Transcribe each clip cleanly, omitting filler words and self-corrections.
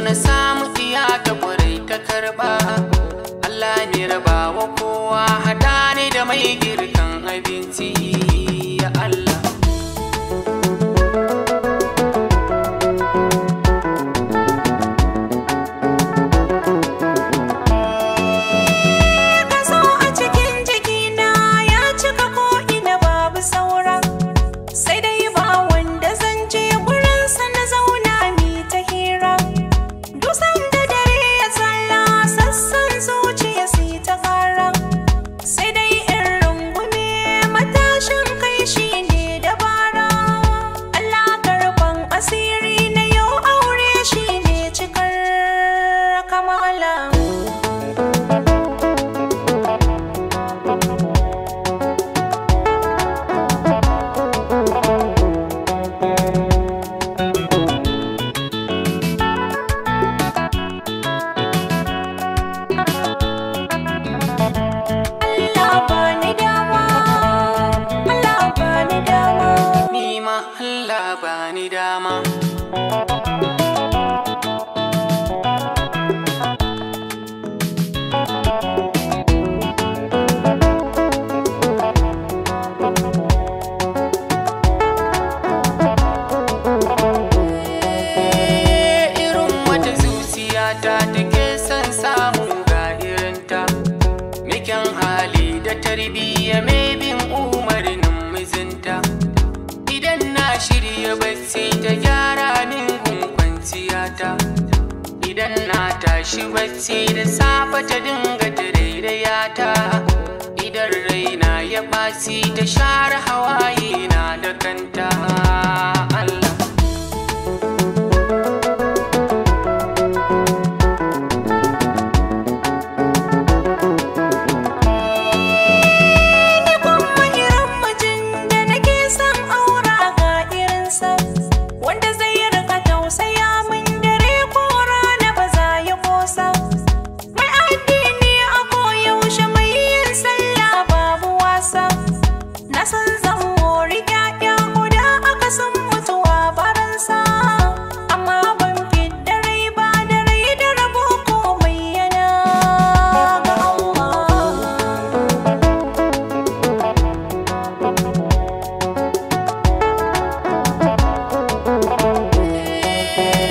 na samu iya ta kwarai ta karba. Allah ne rabawa kowa, haɗa ni da mai girkan abinci ya Allah. Ka zo a cikin jikina ya cika ko ina babu saura, sai dai ba wanda zan je gurinsa na zauna mi ta hira. Dusan da dare ya tsalla sassan zuciya sai ta kara, sai dai in rungume matashin kai shine dabara. Allah karban asiri na yau aure shine cikar kamala. Allah bani dama, Allah bani dama. Ni ma Allah bani dama. Irin wata zuciya ta take son samu ga irinta, mikin hali da tarbiyya mai bin umarnin mijinta. Idan na shirya bacci ta gyara min gun kwanciyata. Idan na tashi bacci da safe ta dinga tarairayata. Idan raina ya ɓaci ta share hawaye na da kanta. Allah. Ni kuma irin mijin da nake son aura ga irinsa, wanda zai rika tausaya min dare ko rana ba za ya kosa. Mai addini a koyaushe mai yin sallah babu wasa. Na san zan mori ƴaƴa guda aka san mutuwa baransa, amma ban fidda rai ba da rai da rabo komai yana ga Allah.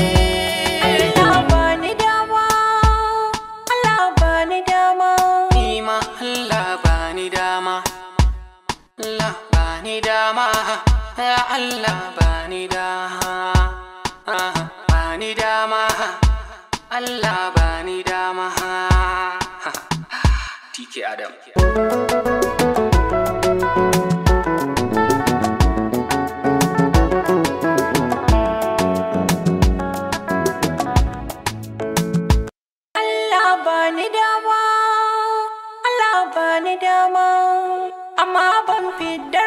Allah bani dama, Allah bani dama. Ni ma Allah bani dama, Allah bani dama, ya Allah bani dama, bani dama, Allah bani dama. TK Adam. Allah bani dama, Allah bani dama, amma ban fidda